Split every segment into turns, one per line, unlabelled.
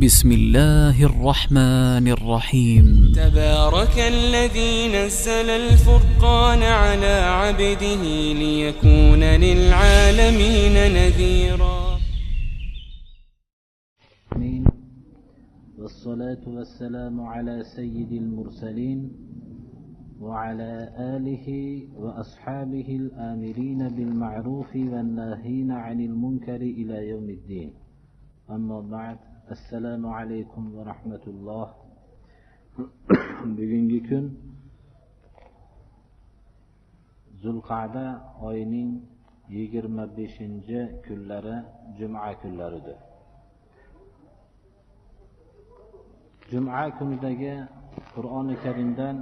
بسم الله الرحمن الرحيم.
تبارك الذي نزل الفرقان على عبده ليكون للعالمين نذيرا.
والصلاة والسلام على سيد المرسلين وعلى آله وأصحابه الآمرين بالمعروف والناهين عن المنكر إلى يوم الدين. أما بعد، السلام عليكم ورحمة الله. Bugungi kun Zulqa'da oyining 25-kunlari juma kunlaridir. Juma kunidagi Qur'oni Karimdan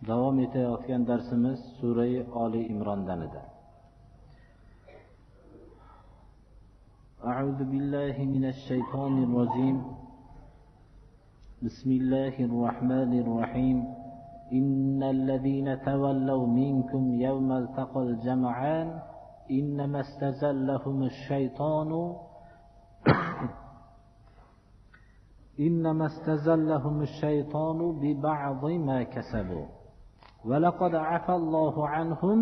davom etayotgan darsimiz Surai Oli Imrondan edi. A'udhu billahi minash shaytonir rojim. Bismillahir rohmanir rohim. Innal ladina tawallaw minkum yawmal taqal jam'an innama istazallahumus shaytonu إنما استزلهم الشيطان ببعض ما كسبوا ولقد عفى الله عنهم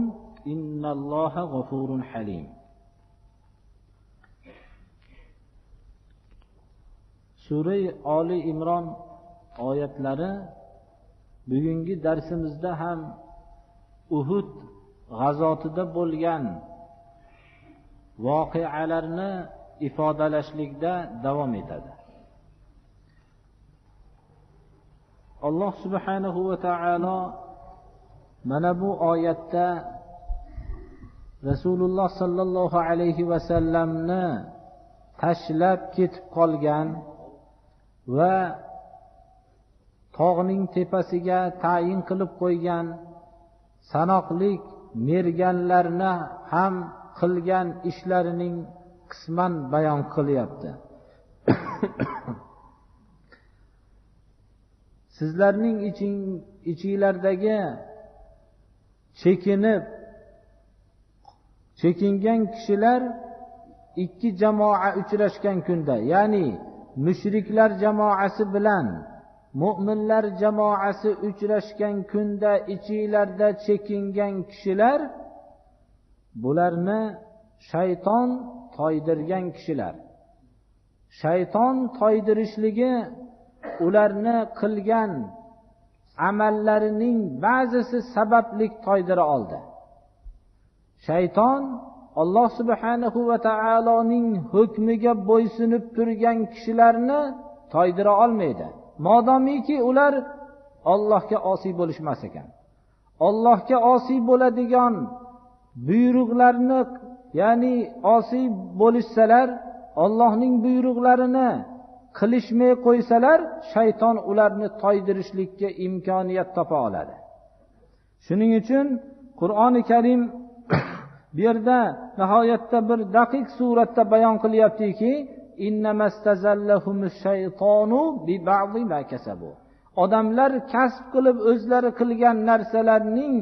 إن الله غفور حليم. Sura Oli Imron oyatlari bugungi darsimizda ham Uhud g'azotida bo'lgan voqealarni ifodalashlikda davom etadi. Alloh subhanahu va taolo mana bu oyatda Rasululloh sallallohu alayhi va sallamni tashlab ketib qolgan va tog'ning tepasiga tayin qilib qo'ygan sanoqlik merganlarni ham qilgan ishlarining qisman bayon qilyapti. Sizlarning ichinglardagi chekingan kishilar ikki jamoa uchrashgan kunda, ya'ni mushriklar jamoasi bilan mu'minlar jamoasi uchrashgan kunda ichinglarda chekingan kishilar, bularni shayton toydirgan kishilar. Shayton toydirishligi ularni qilgan amallarining ba'zisi sabablik toydira oldi. Shayton Alloh subhanahu va taoloning hukmiga bo'ysunib turgan kishilarni toydira olmaydi. Modomiki ular Allohga osiy bo'lishmas ekan. Allohga osiy bo'ladigan buyruqlarni, ya'ni osiy bo'lishsalar, Allohning buyruqlarini qilishmay qo'ysalar, shayton ularni toydirishlikka imkoniyat topa oladi. Shuning uchun Qur'oni Karim bu yerda nihoyatda bir daqiq suratda bayon qilyaptiki, innamastazallahumush shaytonu bi ba'di ma kasabu. Odamlar kasb qilib o'zlari qilgan narsalarning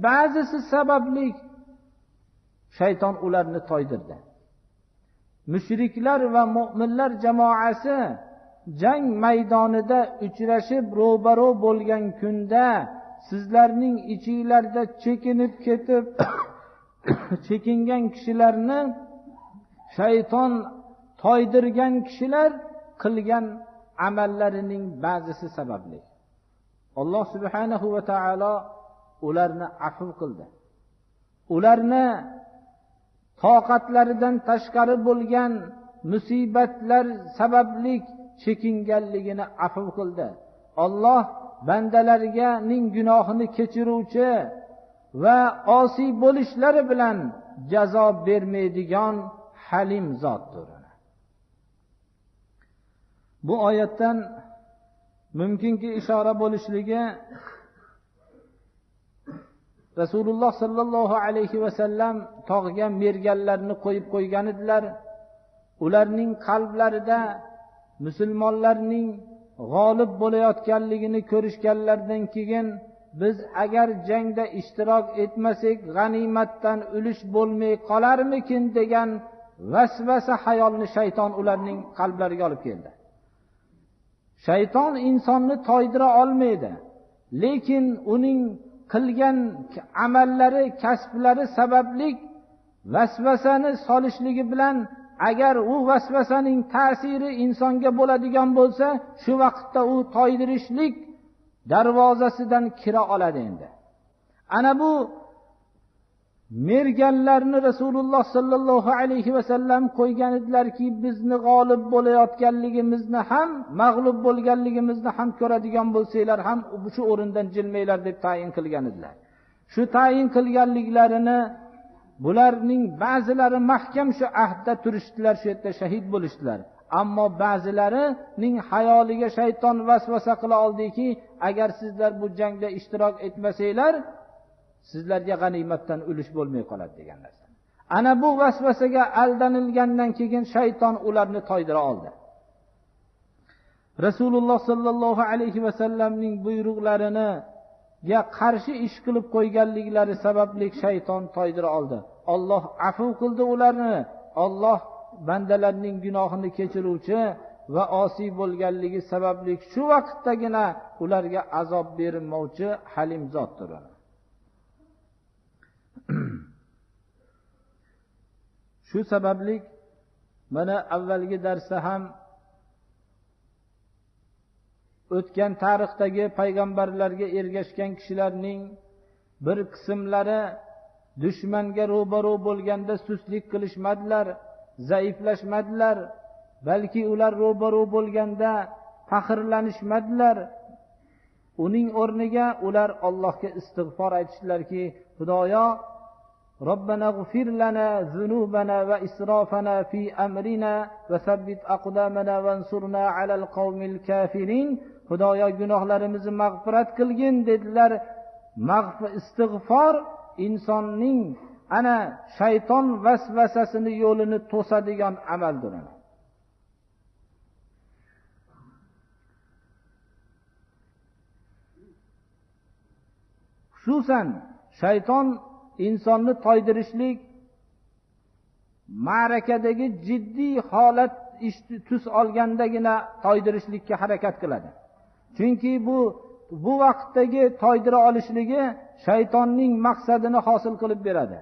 ba'zisi sababli shayton ularni toydirdi. Mushriklar va mu'minlar jamoasi jang maydonida uchrashib ro'baro bo'lgan kunda sizlarning ichinglarda chekinib ketib chekingan kishilarni shayton toydirgan kishilar qilgan amallarining ba'zisi sababli Alloh subhanahu va taolo ularni afv qildi. Ularni toqatlaridan tashqari bo'lgan musibatlar sababli chekinganligini afv qildi. Alloh bandalarining gunohini kechiruvchi va osiy bo'lishlari bilan jazo bermaydigan halim zotdir. Bu oyatdan mumkinki ishora bo'lishligi Rasululloh sallallohu alayhi va sallam tog'ga merganlarni qo'yib qo'ygan edilar. Ularning qalblarida musulmonlarning g'olib bo'layotganligini ko'rishganlaridan keyin biz agar jangda ishtirok etmasak g'animatdan ulush bo'lmay qolarmikin degan vasvasa xayolni shayton ularning qalblariga olib keldi. Shayton insonni toydira olmaydi, lekin uning qilgan amallari, kasblari sababli vasvasani solishligi bilan agar u vasvasaning ta'siri insonga bo'ladigan bo'lsa, shu vaqtda u toydirishlik darvozasidan kira oladi endi. Ana bu merganlarni Rasululloh sallallohu alayhi va sallam qo'ygan edilarki, bizni g'olib bo'layotganligimizni ham, mag'lub bo'lganligimizni ham ko'radigan bo'lsanglar ham shu o'rindan jilmanglar deb tayin qilgan edilar. Shu tayin qilganliklarini bularning ba'zilari mahkam shu ahdda turishdilar, shu yerda shahid bo'lishdilar. Ammo ba'zilarining hayoliga shayton vasvasa qila oldiki, agar sizlar bu jangda ishtirok etmasanglar, sizlarga g'animatdan ulush bo'lmay qoladi degan narsa. Ana bu vasvasaga aldanilgandan keyin shayton ularni toydira oldi. Rasululloh sallallohu alayhi va sallamning buyruqlarini ya qarshi ish qilib qo'yganliklari sababli shayton toydira oldi. Alloh afv qildi ularni. Alloh bandalarning gunohini kechiruvchi va osiy bo'lganligi sababli shu vaqtdagina ularga azob bermovchi halim zotdir. Shu sababli mana avvalgi darsda ham o'tgan tarixdagi payg'ambarlarga ergashgan kishilarning bir qismlari dushmanga ro'baro bo'lganda suslik qilishmadilar, zaiflashmadilar, balki ular ro'baro bo'lganda faxrlanishmadilar. Uning o'rniga ular Allohga istig'for aytishdilarki, Xudoyo, Robbana g'fir lana zunubana va israfana fi amrina va sabbit aqdamana vansurna alal qawmil kafirin. Xudoyo, gunohlarimizni mag'firat qilgin dedilar. Istig'for insonning ana shayton vasvasasini yo'lini to'sadigan amaldir. Xususan shayton insonni toydirishlik ma'rakadagi jiddiy holat tus olgandagina toydirishlikka harakat qiladi. Chunki bu vaqtdagi toydira olishligi shaytonning maqsadini hosil qilib beradi.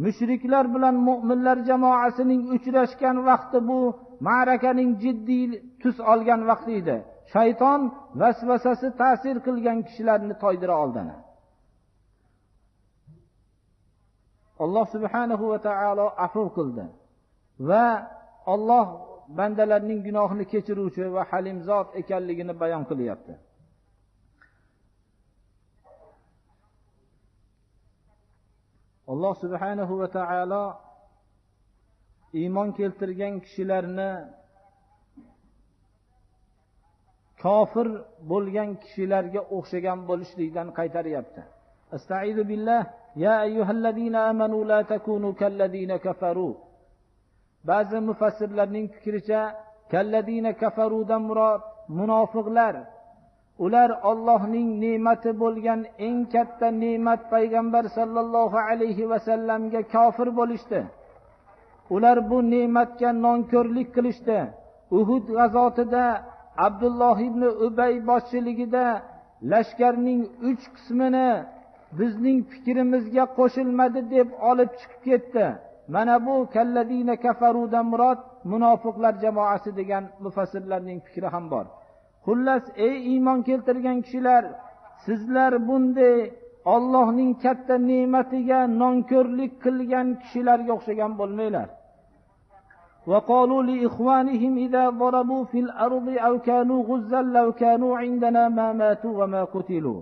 Mushriklar bilan mu'minlar jamoasining uchrashgan vaqti bu ma'rakaning jiddiy tus olgan vaqti edi. Shayton vasvasasi ta'sir qilgan kishilarni toydira oldi. Alloh subhanahu va taolo afv qildi va Alloh bandalarning gunohini kechiruvchi va halim zot ekanligini bayon qilyapti. Alloh subhanahu va taolo iymon keltirgan kishilarni kofir bo'lgan kishilarga o'xshagan bo'lishlikdan qaytaryapti. Astaizu billah, ya ayyuhallazina amanu la takunu kallazina kafaru. Ba'zi mufassirlarning fikricha kallazina kafarudan murod munofiqlar. Ular Allohning ne'mati bo'lgan eng katta ne'mat payg'ambar sallallohu alayhi va sallamga kofir bo'lishdi. Ular bu ne'matga nonko'rlik qilishdi. Uhud g'azotida Abdulloh ibn Ubay boshchiligida lashkarning 3 qismini bizning fikrimizga qo'shilmadi deb olib chiqib ketdi. Mana bu kallazina kafarudan murod munofiqlar jamoasi degan mufassirlarning fikri ham bor. Xullas, ey iymon keltirgan kishilar, sizlar bunday Allohning katta ne'matiga nonko'rlik qilgan kishilarga o'xshagan bo'lmanglar. وقالوا لإخوانهم إذا ضربوا في الأرض أو كانوا غزا لو كانوا عندنا ما ماتوا وما قتلوا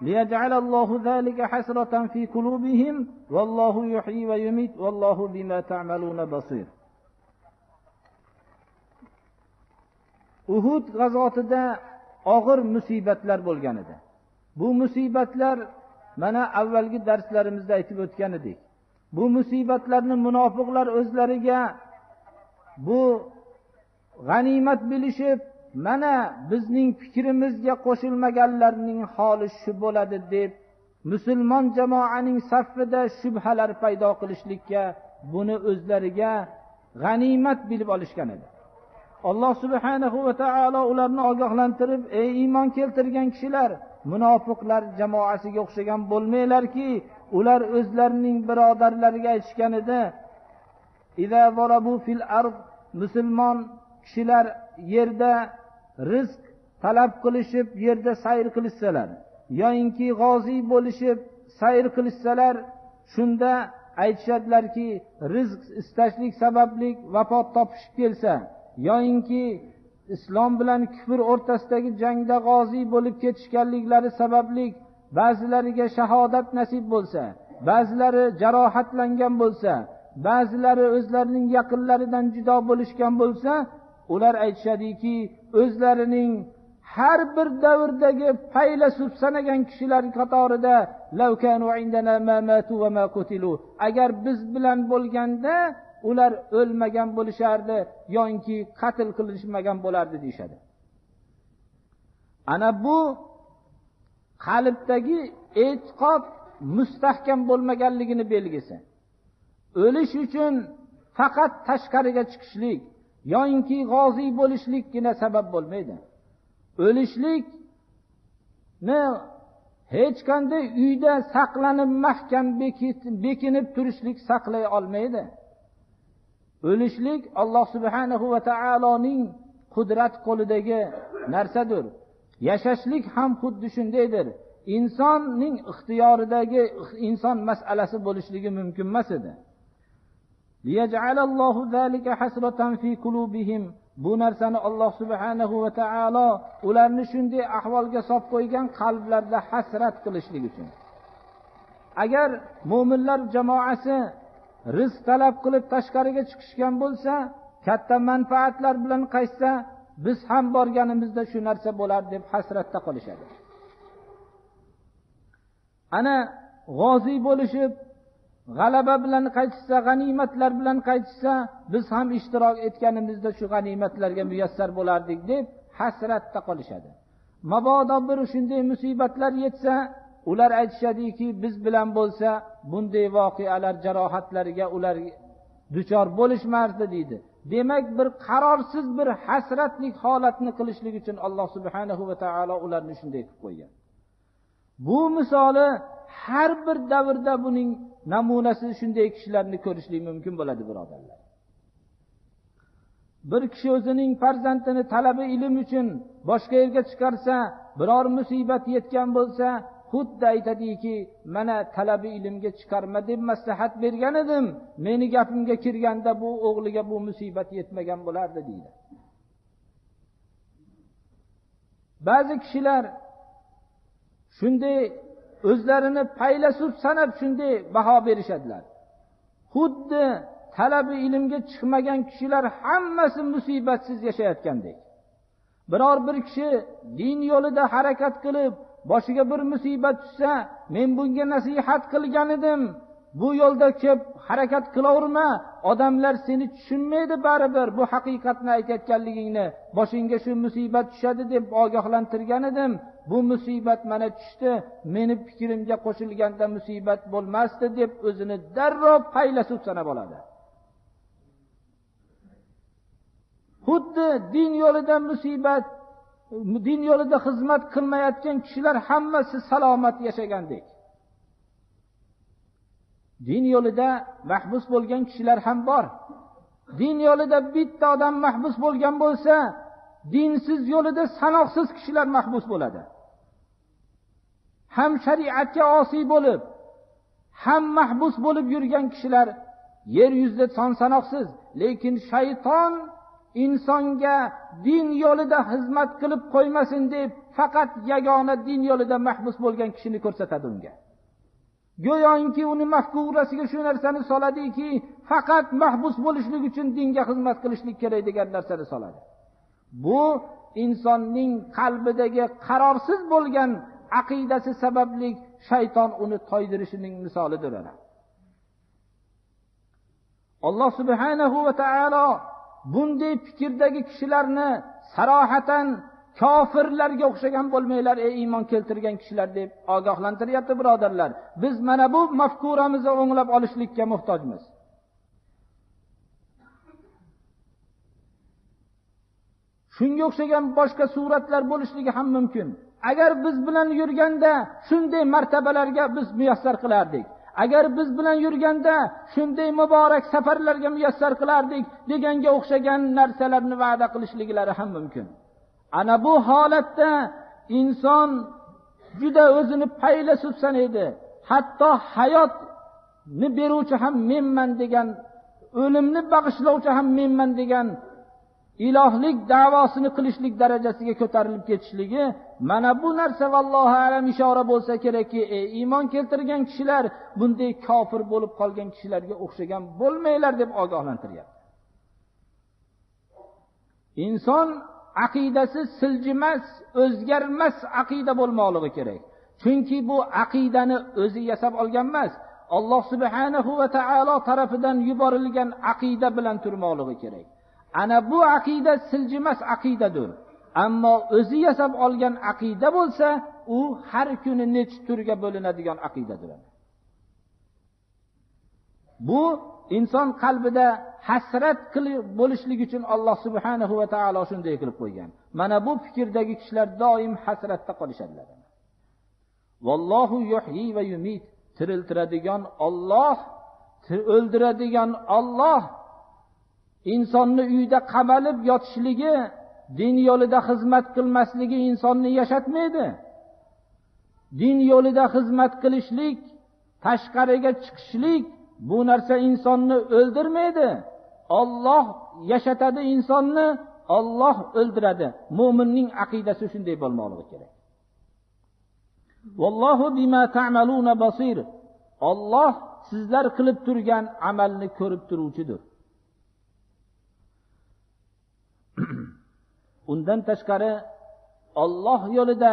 ليجعل الله ذلك حسرة في قلوبهم والله يحيي ويميت والله بما تعملون بصير. Uhud g'azotida og'ir musibatlar bo'lgan edi. Bu musibatlar mana avvalgi darslarimizda aytib o'tgan edik. Bu musibatlarni munofiqlar o'zlariga bu g'animat bilishib, mana bizning fikrimizga qo'shilmaganlarning holi shu bo'ladi deb musulmon jamoaning safida shubhalar paydo qilishlikka buni o'zlariga g'animat bilib olishgan edi. Alloh subhanahu va taolo ularni ogohlantirib, ey iymon keltirgan kishilar, munofiqlar jamoasiga o'xshagan bo'lmanglarki, ular o'zlarining birodarlariga aytishganida, "Iza zarabu fil ard", musulmon kishilar yerda rizq talab qilishib, yerda sayr qilishsalar, yoinki g'oziy bo'lishib sayr qilishsalar, shunda aytishadilarki, rizq istashlik sababli vafot topishib kelsa, yoinki islom bilan kufr o'rtasidagi jangda g'oziy bo'lib ketishganliklari sababli ba'zilariga shahodat nasib bo'lsa, ba'zilari jarohatlangan bo'lsa, ba'zilari o'zlarining yaqinlaridan judo bo'lishgan bo'lsa, ular aytishadiki, o'zlarining har bir davrdagi faylasuf sanagan kishilar qatorida law kanu indana ma matu va ma qutilu, agar biz bilan bo'lganda ular o'lmagan bo'lishardi yoki qatl qilinishmagan bo'lardi deyshadi. Ana bu qalbdagi e'tiqod mustahkam bo'lmaganligini belgisi. O'lish uchun faqat tashqariga chiqishlik yoki g'oziy bo'lishlikgina sabab bo'lmaydi. O'lishlikni hech qanday uyda saqlanib mahkam bekinib turishlik saqlay olmaydi. O'lishlik Alloh subhanahu va taoloning qudrat qo'lidagi narsadir. Yashashlik ham xuddi shundaydir. Insonning ixtiyoridagi inson masalasi bo'lishligi mumkin emas edi. Liyaj'alallohu zalika hasratan fi qulubihim. Bu narsani Alloh subhanahu va taolo ularni shunday ahvolga solib qo'ygan qalblarda hasrat qilishlik uchun. Agar mo'minlar jamoasi rizq talab qilib tashqariga chiqishgan bo'lsa, katta manfaatlar bilan qaytsa, biz ham borganimizda shu narsa bo'lar deb hasratda qolishadi. Ana g'oziy bo'lishib, g'alaba bilan qaytishsa, g'animatlar bilan qaytishsa, biz ham ishtirok etganimizda shu g'animatlarga muyassar bo'lardik deb hasratda qolishadi. Mabodo bir shunday musibatlar yetsa, ular aytishadiki, biz bilan bo'lsa bunday voqealar jarohatlarga ular duchor bo'lishmasdi deydi. Demak, bir qarorsiz bir hasratlik holatni qilishlik uchun Alloh subhanahu va taolo ularni shunday qilib qo'ygan. Bu misoli har bir davrda buning namunasi shunday kishilarni ko'rishlik mumkin bo'ladi, birodarlar. Bir kishi o'zining farzandini talabi ilm uchun boshqa yerga chiqarsa, biror musibat yetgan bo'lsa, xuddi aytadiki, mana talabi ilmga chiqarma deb maslahat bergan edim, meni gapimga kirganda bu o'g'liga bu musibat yetmagan bo'lardi deydi. Ba'zi kishilar shunday o'zlarini faylasuf sanab shunday baho berishadilar. Xuddi talabi ilmga chiqmagan kishilar hammasi musibatsiz yashayotgandek. Biror bir kishi din yo'lida harakat qilib, boshiga bir musibat tushsa, men bunga nasihat qilgan edim, bu yo'lda kelib harakat qilaverma, odamlar seni tushunmaydi baribir, bu haqiqatni aytayotganligingni, boshingga shu musibat tushadi deb ogohlantirgan edim, bu musibat mana tushdi, meni fikrimga qo'shilganda musibat bo'lmasdi deb o'zini darrov faylasuf sanab oladi. Xuddi din yo'lida musibat, din yo'lida xizmat qilmayotgan kishilar hammasi salomat yashagandek. Din yo'lida mahbus bo'lgan kishilar ham bor. Din yo'lida bitta odam mahbus bo'lgan bo'lsa, dinsiz yo'lida sanoqsiz kishilar mahbus bo'ladi. Ham shariatga osiy bo'lib, ham mahbus bo'lib yurgan kishilar yer yuzida son sanoqsiz, lekin shayton insonga din yo'lida xizmat qilib qo'ymasin deb faqat yagona din yo'lida mahbus bo'lgan kishini ko'rsatadi unga. Go'yoki uni mafkurasiga shu narsani soladiki, faqat mahbus bo'lishlik uchun dinga xizmat qilishlik kerak degan narsani soladi. Bu insonning qalbidagi qarorsiz bo'lgan aqidasi sababli shayton uni toydirishining misolidir. Alloh subhanahu va taolo bunday fikrdagi kishilarni sarohatan kofirlarga o'xshagan bo'lmanglar, ey iymon keltirgan kishilar deb ogohlantiryapti, birodarlar. Biz mana bu mafkuramizni o'nglab olishlikka muhtojmiz. Shunga o'xshagan boshqa suratlar bo'lishligi ham mumkin. Agar biz bilan yurganda shunday martabalarga biz muyassar qilardik. Agar biz bilan yurganda shunday muborak safarlarga muyassar qilardik deganga o'xshagan narsalarni va'da qilishliklari ham mumkin. Ana bu holatda inson juda o'zini paylasub sanaydi. Hatto hayotni beruvchi ham menman degan, o'limni bag'ishlovchi ham menman degan ilohlik da'vosini qilishlik darajasiga ko'tarilib ketishligi, mana bu narsa vallohu alam ishora bo'lsa kerakki, iymon keltirgan kishilar bunday kofir bo'lib qolgan kishilarga o'xshagan bo'lmanglar deb ogohlantiryapti. Inson aqidasi siljimas, o'zgarmas aqida bo'lmoqligi kerak. Chunki bu aqidani o'zi yasab olgan emas, Alloh subhanahu va taolo tarafidan yuborilgan aqida bilan turmoqligi kerak. Ana bu aqida siljimas aqidadir. Ammo o'zi yasab olgan aqida bo'lsa, u har kuni necha turga bo'linadigan aqidadir. Bu inson qalbida hasrat qilib bo'lishlik uchun Alloh subhanahu va taolo shunday qilib qo'ygan. Mana bu fikrdagi kishilar doim hasratda qolishadilar. Vallohu yuhyi va yumit. Tiriltiradigan Alloh, o'ldiradigan Alloh. Insonni uyda qamalib yotishligi, din yo'lida xizmat qilmasligi insonni yashatmaydi. Din yo'lida xizmat qilishlik, tashqariga chiqishlik bu narsa insonni o'ldirmaydi. Alloh yashatadi insonni, Alloh o'ldiradi. Mo'minning aqidasi shunday bo'lmoqligi kerak. Vallohu bima ta'maluna basir. Alloh sizlar qilib turgan amalni ko'rib turuvchidir. Undan tashqari Alloh yo'lida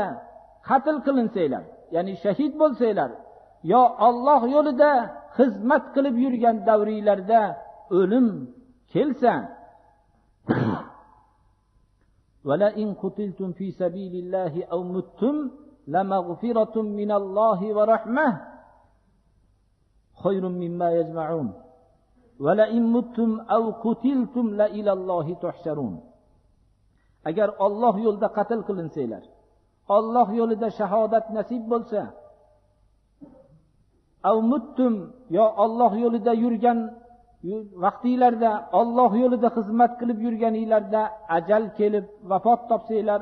qatl qilinsanglar, ya'ni shahid bo'lsanglar, yo Alloh yo'lida xizmat qilib yurgan davriylarda o'lim kelsa, va la in qutiltum fi sabilillahi aw muttum lamaghfiratun minallohi va rahmah khayrun mimma yajma'un va la in muttum aw qutiltum la ilallohi tuhsharun. Agar Alloh yo'lida qatl qilinsanglar, Alloh yo'lida shahodat nasib bo'lsa, aw muttum, yo Alloh yo'lida yurgan vaqtinglarda, Alloh yo'lida xizmat qilib yurganinglarda ajal kelib vafot topsanglar,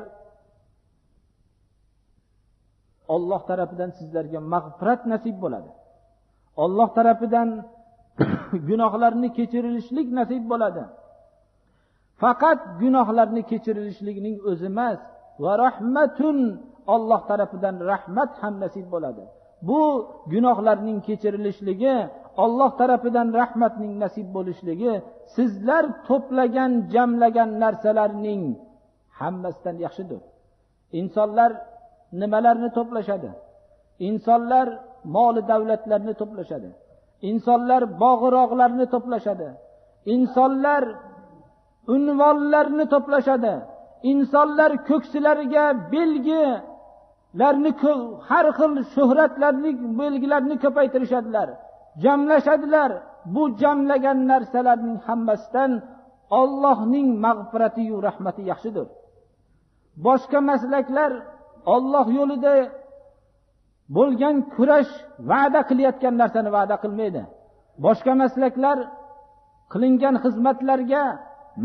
Alloh tarafidan sizlarga mag'firat nasib bo'ladi. Alloh tarafidan gunohlarni kechirilishlik nasib bo'ladi. Faqat gunohlarni kechirilishligining o'zi emas, va rahmatun, Alloh tarafidan rahmat ham nasib bo'ladi. Bu gunohlarning kechirilishligi, Alloh tarafidan rahmatning nasib bo'lishligi sizlar to'plagan, jamlagan narsalarning hammasidan yaxshidir. Insonlar nimalarni to'plashadi? Insonlar mol davlatlarni to'plashadi. Insonlar bog'roqlarni to'plashadi. Insonlar unvonlarni to'plashadi. Insonlar ko'ksilariga belgilarni, har xil shuhratlarni, belgilarni ko'paytirishadilar, jamlashadilar. Bu jamlagan narsalarning hammasidan Allohning mag'firati va rahmati yaxshidir. Boshqa maslaklar Alloh yo'lida bo'lgan kurash va'da qilayotgan narsani va'da qilmaydi. Boshqa maslaklar qilingan xizmatlarga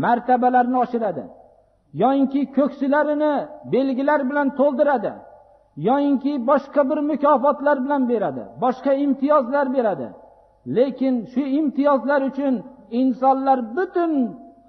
martabalarni oshiradi, yoinki ko'ksilarini belgilar bilan to'ldiradi, yoinki boshqa bir mukofotlar bilan beradi, boshqa imtiyozlar beradi. Lekin shu imtiyozlar uchun insonlar butun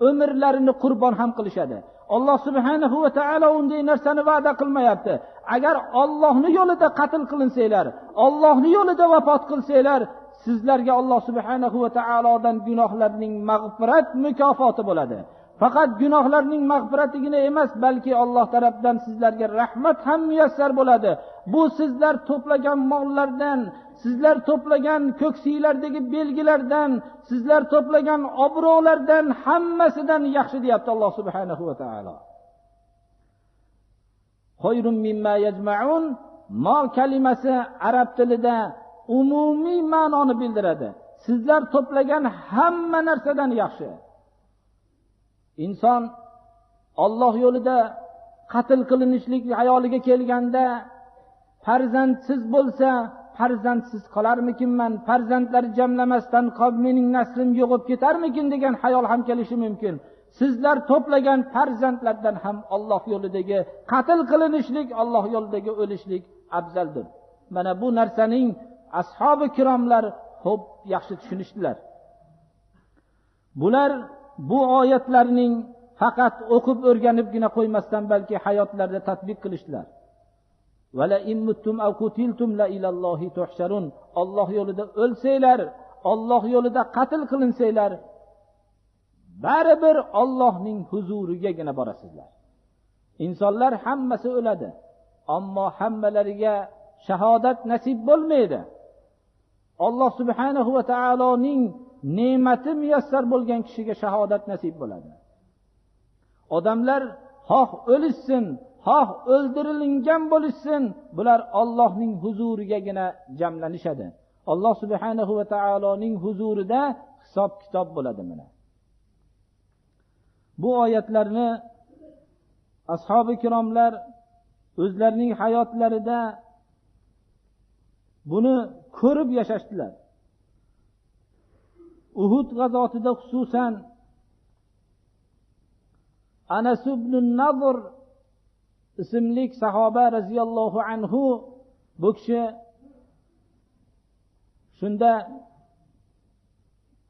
umrlarini qurbon ham qilishadi. Alloh subhanahu va taolo unday narsani va'da qilmayapti. Agar Allohning yo'lida qatl qilinsanglar, Allohning yo'lida vafot qilsanglar, sizlarga Alloh subhanahu va taolodan gunohlarning mag'firat mukofoti bo'ladi. Faqat gunohlarning mag'firatigina emas, balki Alloh tarafdan sizlarga rahmat ham muyassar bo'ladi. Bu sizlar to'plagan mollardan, sizlar to'plagan ko'ksiylardagi belgilardan, sizlar to'plagan obro'lardan hammasidan yaxshi deyapti Alloh subhanahu va taolo. Xayrun mimma yajma'un, mol kalimasi arab tilida umumiy ma'noni bildiradi. Sizlar to'plagan hamma narsadan yaxshi. Inson Alloh yo'lida qatl qilinishlik hayoliga kelganda farzandsiz bo'lsa, farzandsiz qolarmikinman, farzandlar jamlamasdan mening naslim yo'qolib ketarmikin degan hayol ham kelishi mumkin. Sizlar to'plagan farzandlardan ham Alloh yo'lidagi qatl qilinishlik, Alloh yo'lidagi o'lishlik afzaldir. Mana bu narsaning ashabi kiromlar xo'p yaxshi tushunishdilar. Bular bu oyatlarning faqat o'qib o'rganibgina qo'ymasdan, balki hayotlarida tatbiq qilishdilar. Vala in muttum aw qutiltum la ilallohi tuhsharun. Alloh yo'lida o'lsanglar, Alloh yo'lida qatl qilinsanglar, baribir Allohning huzurigagina borasizlar. Insonlar hammasi o'ladi, ammo hammalariga shahodat nasib bo'lmaydi. Alloh subhanahu va taoloning ne'mati muyassar bo'lgan kishiga shahodat nasib bo'ladi. Odamlar xoh o'lishsin, xoh o'ldirilgan bo'lishsin, bular Allohning huzurigagina jamlanishadi. Alloh subhanahu va taoloning huzurida hisob kitob bo'ladi mana. Bu oyatlarni ashabi kiromlar o'zlarining hayotlarida buni ko'rib yashashdilar. Uhud g'azotida xususan Anas ibn Nadr ismli sahoba radhiyallohu anhu, bu kishi shunda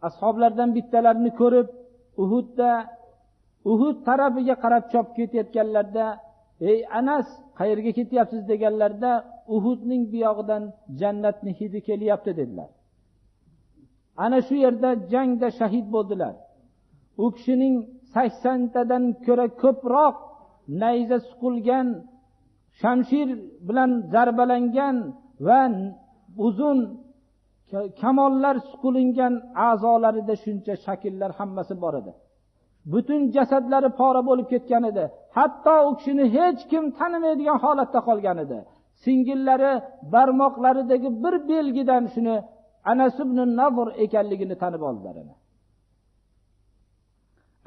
ashoblardan bittalarini ko'rib Uhudda Uhud tarafiga qarab chopib ketayotganlarda, "Ey Anas, qayerga ketyapsiz?" deganlarda, Uhudning buyog'idan jannatning hidi kelyapti dedilar. Ana shu yerda jangda shahid bo'ldilar. U kishining 80 tadan ko'ra ko'proq nayza suqilgan, shamshir bilan zarbalangan va uzun kamonlar suqilingan a'zolarida shuncha shakllar hammasi bor edi. Butun jasadlari pora bo'lib ketgan edi. Hatto u kishini hech kim tanimaydigan holatda qolgan edi. Singillari barmoqlaridagi bir belgidan shuni Anas ibn Nadr ekanligini tanib oldilar.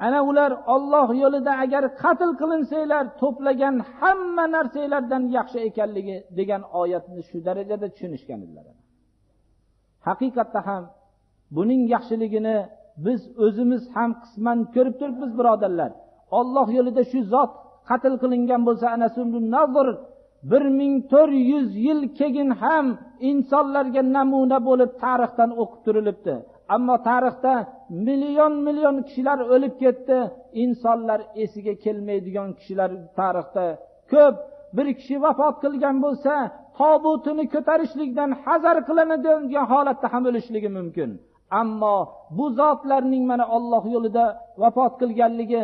Ana ular Alloh yo'lida agar qatl qilinsanglar, to'plagan hamma narsalardan yaxshi ekanligi degan oyatni shu darajada tushunishgan edilar. Haqiqatda ham buning yaxshiligini biz o'zimiz ham qisman ko'rib turibmiz, birodarlar. Alloh yo'lida shu zot qatl qilingan bo'lsa, Anas ibn Nadr 1400 yil keyin ham insonlarga namuna bo'lib tarixdan o'qib turilibdi. Ammo tarixda million million kishilar o'lib ketdi, insonlar esiga kelmaydigan kishilar tarixda ko'p. Bir kishi vafot qilgan bo'lsa, tobutini ko'tarishlikdan hazar qilinadigan holatda ham o'lishligi mumkin. Ammo bu zotlarning mana Alloh yo'lida vafot qilganligi,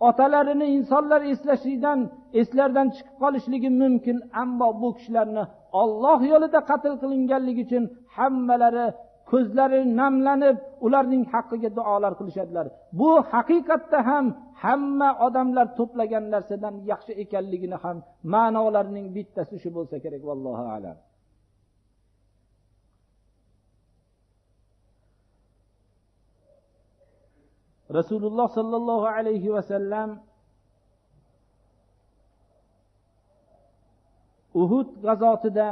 otalarini insonlar eslashlikdan, eslardan chiqib qolishligi mumkin. Ammo bu kishilarni Alloh yo'lida qatl qilinganligi uchun hammalari ko'zlari namlanib, ularning haqqiga duolar qilishadilar. Bu haqiqatda ham hamma odamlar to'plagan narsadan yaxshi ekanligini ham ma'nolarining bittasi shu bo'lsa kerak, vallohu a'lam. Rasululloh sallallohu alayhi va sallam Uhud g'azotida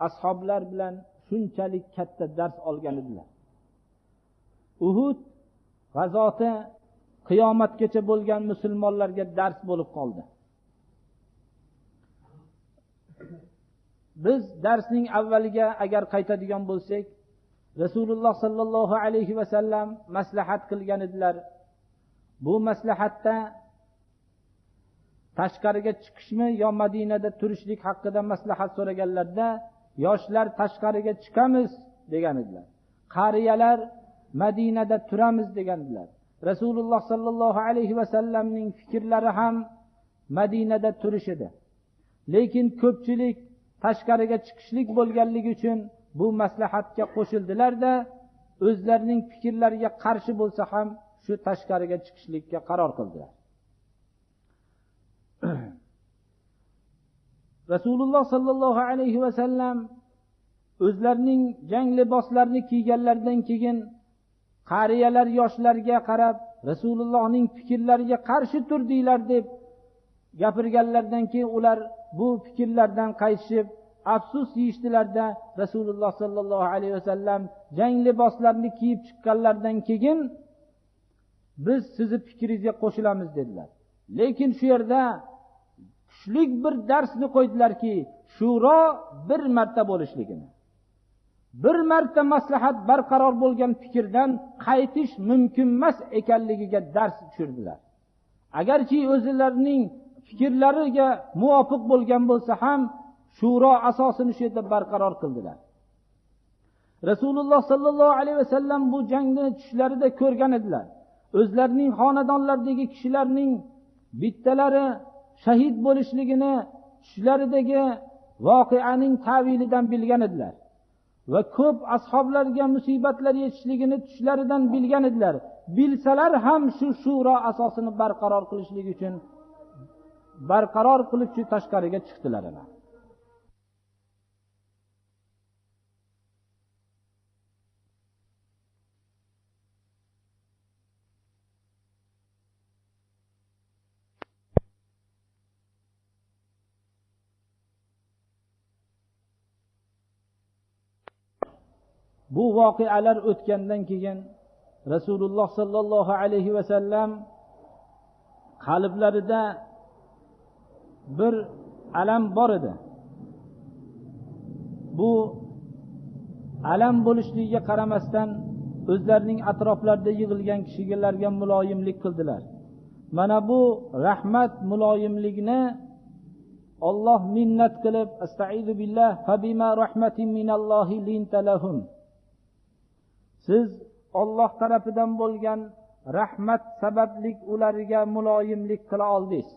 ashoblar bilan shunchalik katta dars olgan edilar. Uhud g'azoti qiyomatgacha bo'lgan musulmonlarga dars bo'lib qoldi. Biz darsning avvaliga agar qaytadigan bo'lsak, Rasululloh sallallohu alayhi va sallam maslahat qilgan edilar. Bu maslahatda tashqariga chiqishmi yo Madinada turishlik haqida maslahat so'raganlarda, yoshlar tashqariga chiqamiz degan edilar. Qariyalar Madinada turamiz degan edilar. Rasululloh sallallohu alayhi va sallamning fikrlari ham Madinada turish edi. Lekin ko'pchilik tashqariga chiqishlik bo'lganligi uchun bu maslahatga qo'shildilar-da, o'zlarining fikrlariga qarshi bo'lsa ham shu tashqariga chiqishlikka qaror qildilar. Rasululloh sallallohu alayhi va sallam o'zlarining jang liboslarini kiyganlaridan keyin qariyalar yoshlarga qarab, Rasulullohning fikrlariga qarshi turdinglar deb gapirganlaridan keyin ular bu fikrlardan qaytishib afsus yeyishdilarda Rasululloh sallallohu alayhi vasallam jang liboslarini kiyib chiqqanlaridan keyin biz sizni fikringizga qo'shilamiz dedilar. Lekin shu yerda kuchli bir darsni qo'ydilarki, shuro bir marta bo'lishligini, bir marta maslahat barqaror bo'lgan fikrdan qaytish mumkin emas ekanligiga dars tushirdilar. Agarchi o'zlarining fikrlariga muvofiq bo'lgan bo'lsa ham shuro asosini shu yerda barqaror qildilar. Rasululloh sallallohu alayhi vasallam bu jangni tushlarida ko'rgan edilar. O'zlarining xonadonlaridagi kishilarning bittalari shahid bo'lishligini tushlaridagi voqeaning ta'vilidan bilgan edilar va ko'p ashoblarga musibatlar yetishligini tushlaridan bilgan edilar. Bilsalar ham shu shuro asosini barqaror qilishlik uchun barqaror qilib shu tashqariga chiqdilar. Bu voqealar o'tgandan keyin Rasululloh sallallohu alayhi va sallam qalblarida bir alam bor edi. Bu alam bo'lishligiga qaramasdan o'zlarining atroflarida yig'ilgan kishilarga muloyimlik qildilar. Mana bu rahmat muloyimlikni Alloh minnat qilib, astaizu billah, fa bima rahmatin minallohi linta lahum. Siz Alloh tarafidan bo'lgan rahmat sabablik ularga muloyimlik qila oldingiz.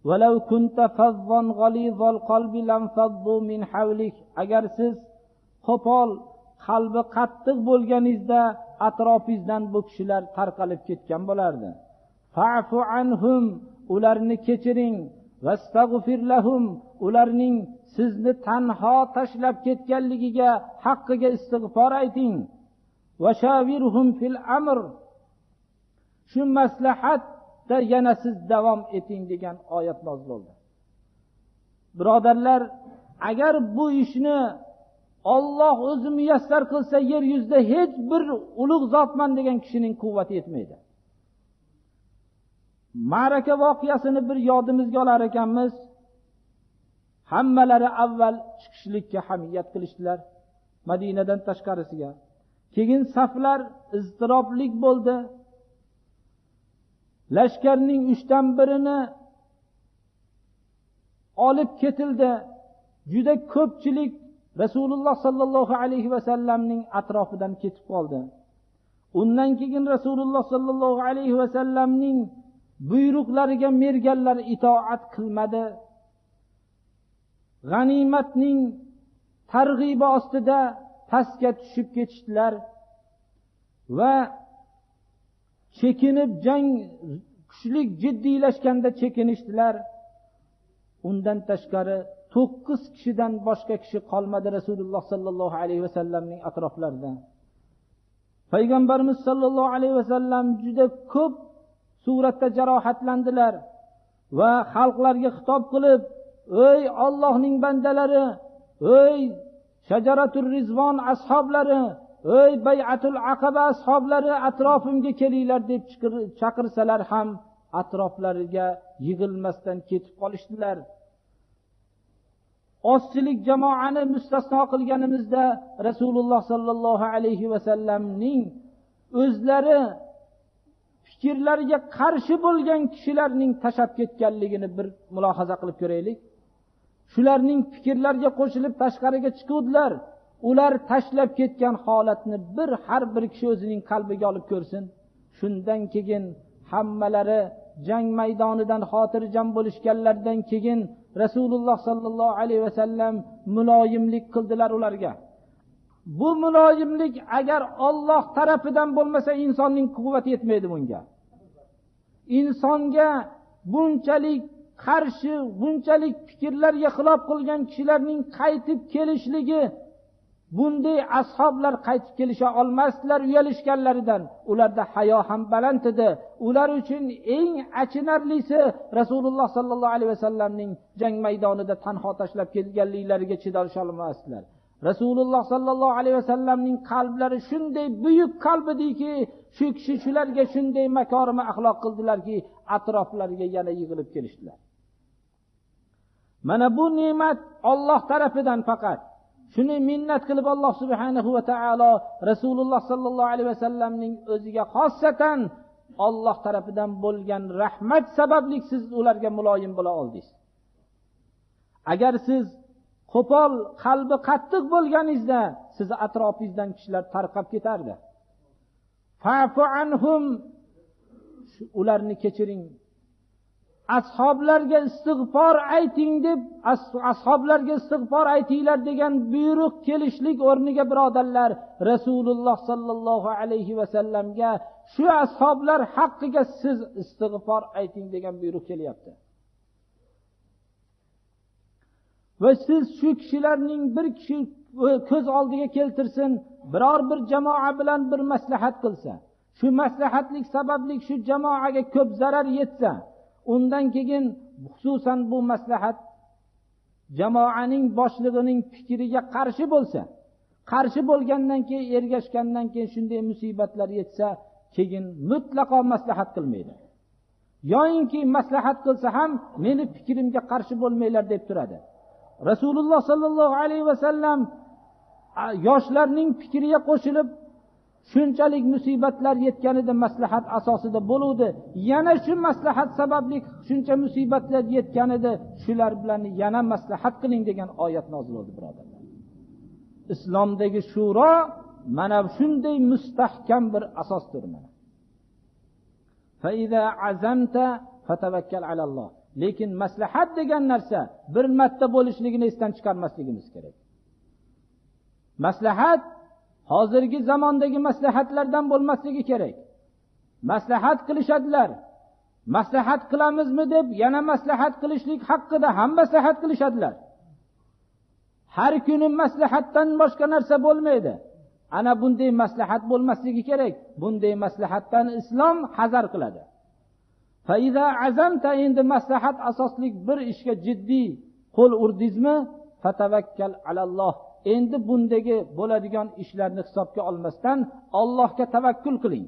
Walau kunta fazzan g'alizal qalbi lam faddu min havlik. Agar siz qo'pol, qalbi qattiq bo'lganingizda atrofingizdan bu kishilar tarqalib ketgan bo'lardi. Fa'fu anhum, ularni kechiring. Vastaghfir lahum, ularning sizni tanho tashlab ketganligiga haqqiga istig'for ayting. Vashavirhum fil amr, shu maslahatda yana siz davom eting degan oyat nozil bo'ldi. Birodarlar, agar bu ishni Alloh o'zi muyassar qilsa, yer yuzida hech bir ulug' zotman degan kishining quvvati yetmaydi. Ma'raka voqeasini bir yodimizga olar ekanmiz, hammalari avval chiqishlikka hamiyat qilishdilar Madinadan tashqarisiga. Keyin saflar iztiroblik bo'ldi. Lashkarning 1/3 olib ketildi. Juda ko'pchilik Rasululloh sallallohu alayhi va sallamning atrofidan ketib qoldi. Undan keyin Rasululloh sallallohu alayhi va sallamning buyruqlariga merganlar itoat qilmadi. G'animatning targ'ibi ostida pastga tushib ketishdilar va chekinib, jang kuchlik jiddiylashganda chekinishdilar. Undan tashqari 9 kishidan boshqa kishi qolmadi Rasululloh sallallohu alayhi vasallamning atroflarida. Payg'ambarimiz sallallohu alayhi vasallam juda ko'p suratda jarohatlandilar va xalqlarga xitob qilib, ey Allohning bandalari, ey Shajaratur Rizvon ashablari, ey Bay'atul Aqaba ashablari, atrofimga kelinglar deb chaqirsalar ham atroflariga yig'ilmasdan ketib qolishdilar. Ozchilik jamoani mustasno qilganimizda Rasululloh sallallohu alayhi va sallamning o'zlari fikrlariga qarshi bo'lgan kishilarning tashlab ketganligini bir mulohaza qilib ko'raylik. Shularning fikrlariga qo'shilib tashqariga chiquvdilar. Ular tashlab ketgan holatni bir har bir kishi o'zining qalbiga olib ko'rsin. Shundan keyin hammalari jang maydonidan xotirjam bo'lishganlaridan keyin Rasululloh sallallohu alayhi vasallam muloyimlik qildilar ularga. Bu muloyimlik agar Alloh tarafidan bo'lmasa insonning quvvati yetmaydi bunga. Insonga bunchalik qarshi, bunchalik fikrlarga xilof qilgan kishilarning qaytib kelishligi Bunday ashoblar qaytib kelisha olmasdilar uyalishganlaridan. Ularda hayo ham baland edi. Ular uchun eng achinarlisi Rasululloh sallallohu alayhi vasallamning jang maydonida tanho tashlab kelganliklariga chidasha olmasdilar. Rasululloh sallallohu alayhi vasallamning qalblari shunday buyuk qalb ediki, shu kishi shularga shunday makorima axloq qildilarki, atroflariga yana yig'ilib kelishdilar. Mana bu ne'mat Alloh tarafidan faqat. Shuni minnat qilib Alloh subhanahu va taolo Rasululloh sallallohu alayhi vasallamning o'ziga xossatan Alloh tarafidan bo'lgan rahmat sababli siz ularga muloyim bo'la oldingiz. Agar siz qo'pol, qalbi qattiq bo'lganingizda sizni atrofingizdan kishilar tarqab ketardi. Fa'fu anhum, ularni kechiring. Ashoblarga istig'for ayting deb, ashoblarga istig'for aytinglar degan buyruq kelishlik o'rniga birodarlar, Rasululloh sallallohu alayhi va sallamga shu ashoblar haqqiga siz istig'for ayting degan buyruq kelyapti. Va siz shu kishilarning bir kishi ko'z oldiga keltirsin, biror bir jamoa bilan bir maslahat qilsa, shu maslahatlik sababli shu jamoaga ko'p zarar yetsa, undan keyin xususan bu maslahat jamoaning boshlig'ining fikriga qarshi bo'lsa, qarshi bo'lgandan keyin, ergashgandan keyin shunday musibatlar yetsa, keyin mutlaqo maslahat qilmaydi. Yoyinki maslahat qilsa ham meni fikrimga qarshi bo'lmanglar deb turadi. Rasululloh sallallohu alayhi vasallam yoshlarning fikriga qo'shilib shunchalik musibatlar yetganida maslahat asosida bo'luvdi. Yana shu maslahat sababli shuncha musibatlar yetganida shular bilan yana maslahat qiling degan oyat nozil bo'ldi, birodarlar. Islomdagi shuro mana shunday mustahkam bir asosdir mana. Fa iza azamta fatavakkal alalloh. Lekin maslahat degan narsa bir marta bo'lishligini esdan chiqarmasligimiz kerak. Maslahat hozirgi zamondagi maslahatlardan bo'lmasligi kerak. Maslahat qilishadilar. Maslahat qilamizmi deb yana maslahat qilishlik haqida ham maslahat qilishadilar. Har kuni maslahatdan boshqa narsa bo'lmaydi. Ana bunday maslahat bo'lmasligi kerak. Bunday maslahatdan islom hazar qiladi. Fa iza azamta, endi maslahat asosli bir ishga jiddiy qo'l urdingizmi? Fatavakkal alalloh. Endi bundagi bo'ladigan ishlarni hisobga olmasdan Allohga tavakkul qiling.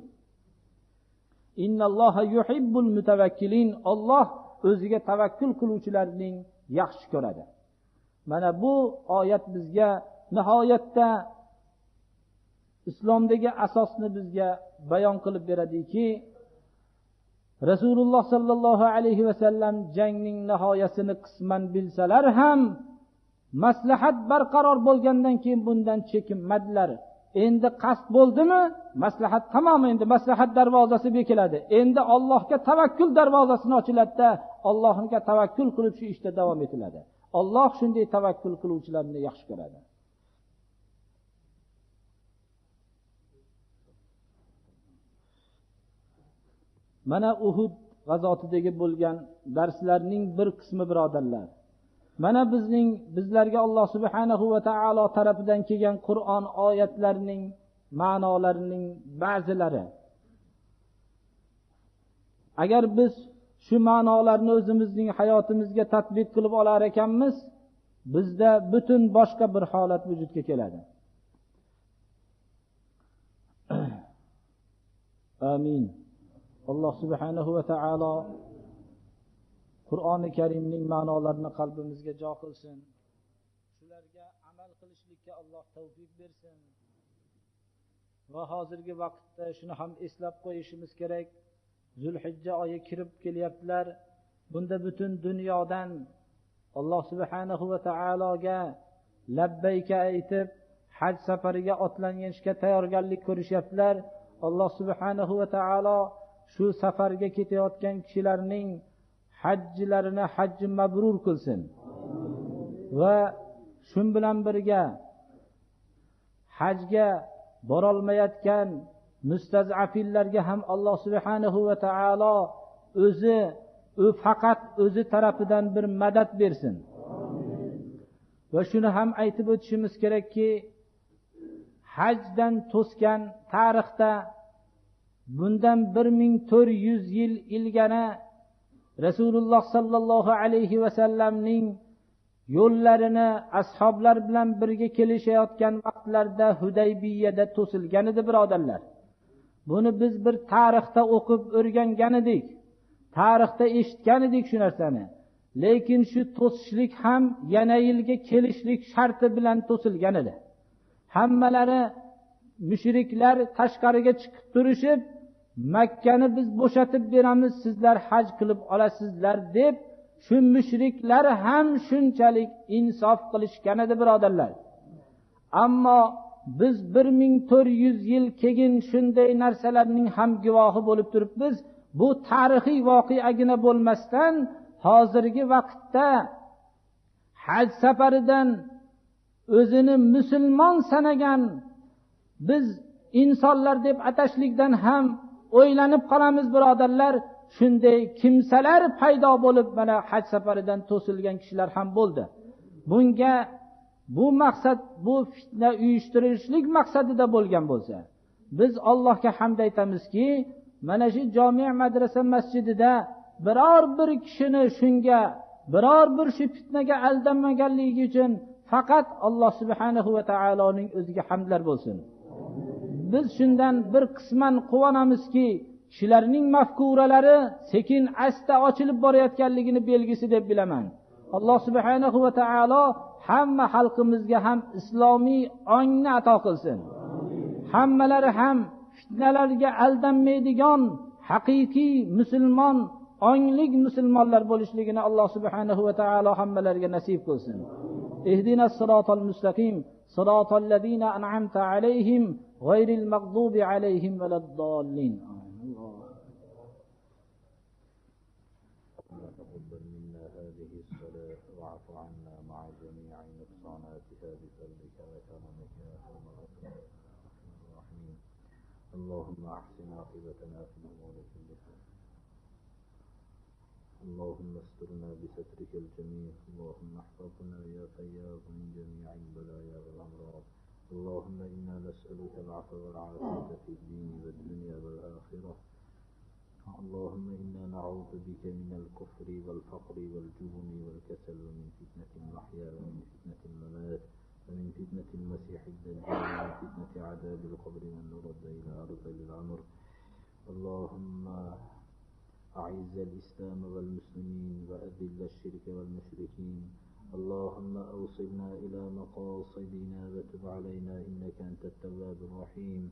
Innalloha yuhibbul mutawakkilin. Alloh o'ziga tavakkul qiluvchilarning yaxshi ko'radi. Mana bu oyat bizga nihoyatda islomdagi asosni bizga bayon qilib beradiki, Rasululloh sallallohu alayhi va sallam jangning nihoyasini qisman bilsalar ham maslahat barqaror bo'lgandan keyin bundan chekinmadilar. Endi qasd bo'ldimi? Maslahat tamom, endi maslahat darvozasi bekiladi. Endi Allohga tavakkul darvozasini ochiladida, Allohga tavakkul qilib shu ishda davom etiladi. Alloh shunday tavakkul qiluvchilarni yaxshi ko'radi. Mana Uhud g'azotidagi bo'lgan darslarning bir qismi birodarlar. Mana bizlarga Alloh subhanahu va taolo tarafidan kelgan Qur'on oyatlarining ma'nolarining ba'zilari. Agar biz shu ma'nolarni o'zimizning hayotimizga tatbiq qilib olar ekanmiz, bizda butun boshqa bir holat vujudga keladi. Amin. Alloh subhanahu va taolo Qur'oni Karimning ma'nolarini qalbimizga jo qilsin. Shularga amal qilishlikka Alloh tavfiq bersin. Va hozirgi vaqtda shuni ham eslab qo'yishimiz kerak. Zulhijja oyi kirib kelyaptilar. Bunda butun dunyodan Alloh subhanahu va taologa labbayka aytib, haj safariga otlanishga tayyorgarlik ko'rishyaptilar. Alloh subhanahu va taolo shu safarga ketayotgan kishilarning hajjilarini hajji mabrur qilsin. Va shun bilan birga hajga borolmayotgan mustazafillarga ham Alloh subhanahu va taolo o'zi faqat o'zi tarafidan bir madad bersin. Va shuni ham aytib o'tishimiz kerakki, hajdan to'sgan tarixda bundan 1400 yil ilgari Rasululloh sallallohu alayhi va sallamning yo'llarini ashoblar bilan birga kelishayotgan vaqtlarda Hudaybiyada to'silgan edi, birodarlar. Buni biz bir tarixda o'qib o'rgangan edik, tarixda eshitgan edik shu narsani. Lekin shu to'sishlik ham yana yilga kelishlik sharti bilan to'silgan edi. Hammalari mushriklar tashqariga chiqib turishib, Makkani biz bo'shatib beramiz, sizlar haj qilib olasizlar deb shu mushriklar ham shunchalik insof qilishgan edi, birodarlar. Ammo biz 1400 yil keyin shunday narsalarning ham guvohi bo'lib turibmiz. Bu tarixiy voqeagina bo'lmasdan hozirgi vaqtda haj safaridan o'zini musulmon sanagan biz insonlar deb atashlikdan ham o'ylanib qolamiz, birodarlar. Shunday kimsalar paydo bo'lib mana haj safaridan to'silgan kishilar ham bo'ldi. Bunga bu maqsad, bu fitna uyushtirishlik maqsadida bo'lgan bo'lsa, biz Allohga hamd aytamizki, mana shu jami' madrasa masjidida biror bir kishini shunga, biror bir shu fitnaga aldanmaganligi uchun faqat Alloh subhanahu va taoloning o'ziga hamdlar bo'lsin. Biz shundan bir qisman quvonamizki, kishilarning mafkuralari sekin asta ochilib borayotganligini belgisi deb bilaman. Alloh subhanahu va taolo hamma xalqimizga ham islomiy ongni ato qilsin. Hammalari ham fitnalarga aldanmaydigan haqiqiy musulmon, onglik musulmonlar bo'lishligini Alloh subhanahu va taolo hammalariga nasib qilsin. Ihdinas siratal mustaqim, siratal ladzina an'amta alayhim, g'ayril mag'dubi alayhim valaddallin.
تقبل منا هذه الصلاة واعف عنا مع جميع نقصاناتها بفضلك وكرمك يا أرحم الراحمين. اللهم أحسن عاقبتنا في الأمور كلها. اللهم استرنا بسترك الجميل. اللهم احفظنا يا فياض من جميع البلايا والأمراض. اللهم إنا نسألك العفو والعافية في الدين والدنيا والآخرة. اللهم إنا نعوذ بك من الكفر والفقر والجبن والكسل ومن فتنة المحيا ومن فتنة الممات ومن فتنة المسيح الدجال ومن فتنة عذاب القبر وأن نرد إلى أرض العمر. اللهم أعز الإسلام والمسلمين وأذل الشرك والمشركين. اللهم أوصلنا إلى مقاصدنا وتب علينا إنك أنت التواب الرحيم.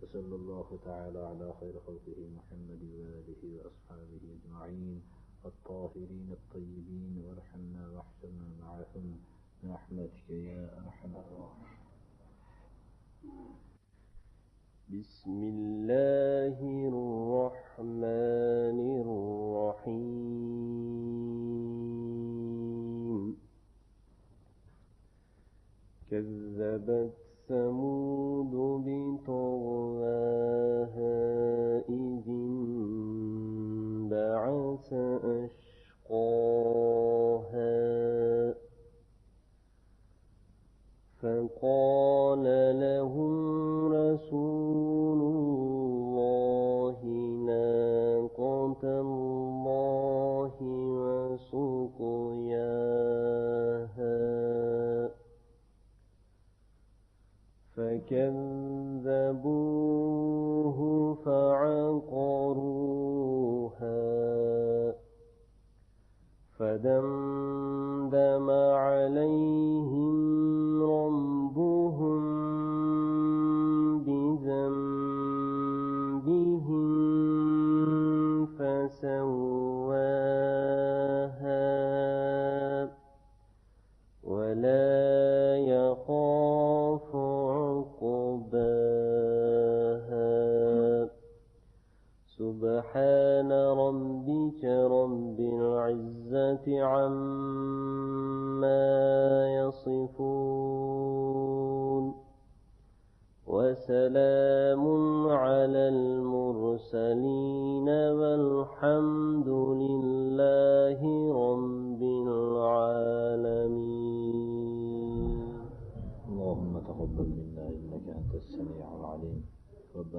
وصلى الله تعالى على خير خلقه محمد وآله وأصحابه أجمعين الطاهرين الطيبين، وارحمنا واحشرنا معهم برحمتك يا أرحم الراحمين.
بسم الله الرحمن الرحيم. كذبت ثمود بطغواها إذ انبعث أشقاها فقال لهم رسول الله ناقة الله وسقياها فكذبوه فعقروها فدمدم عليهم ربهم بذنبهم فسواها ولا يخاف عقباها. سبحان ربك رب العزة عما يصفون وسلام على المرسلين والحمد لله رب العالمين.
اللهم تقبل منا إنك أنت السميع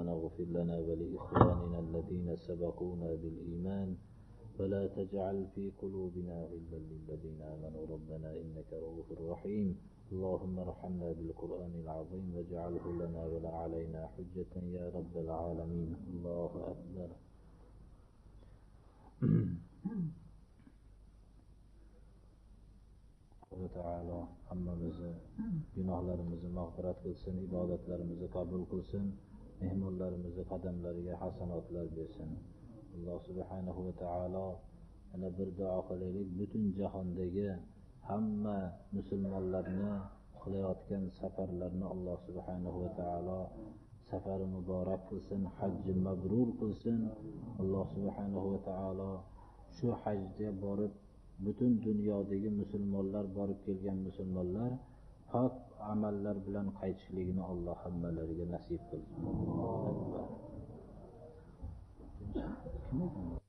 ربنا اغفر لنا ولإخواننا الذين سبقونا بالإيمان ولا تجعل في قلوبنا غلا للذين آمنوا ربنا إنك رؤوف رحيم. اللهم ارحمنا بالقرآن العظيم واجعله لنا ولا علينا حجة يا رب العالمين. الله أكبر. Alloh taolo hammamizni gunohlarimizni mag'firat qilsin, ibodatlarimizni qabul qilsin, mehmonlarimizni qadamlariga hasanotlar bersin. Alloh subhanahu va taolo yana bir duo qilaylik, butun jahondagi hamma musulmonlarni qilayotgan safarlarni Alloh subhanahu va taolo safari muborak qilsin, hajji mabrur qilsin. Alloh subhanahu va taolo shu hajga borib butun dunyodagi musulmonlar, borib kelgan musulmonlar pok amallar bilan qaytishligini Alloh hammalariga nasib qilsin. Allohu akbar. Kim ekan?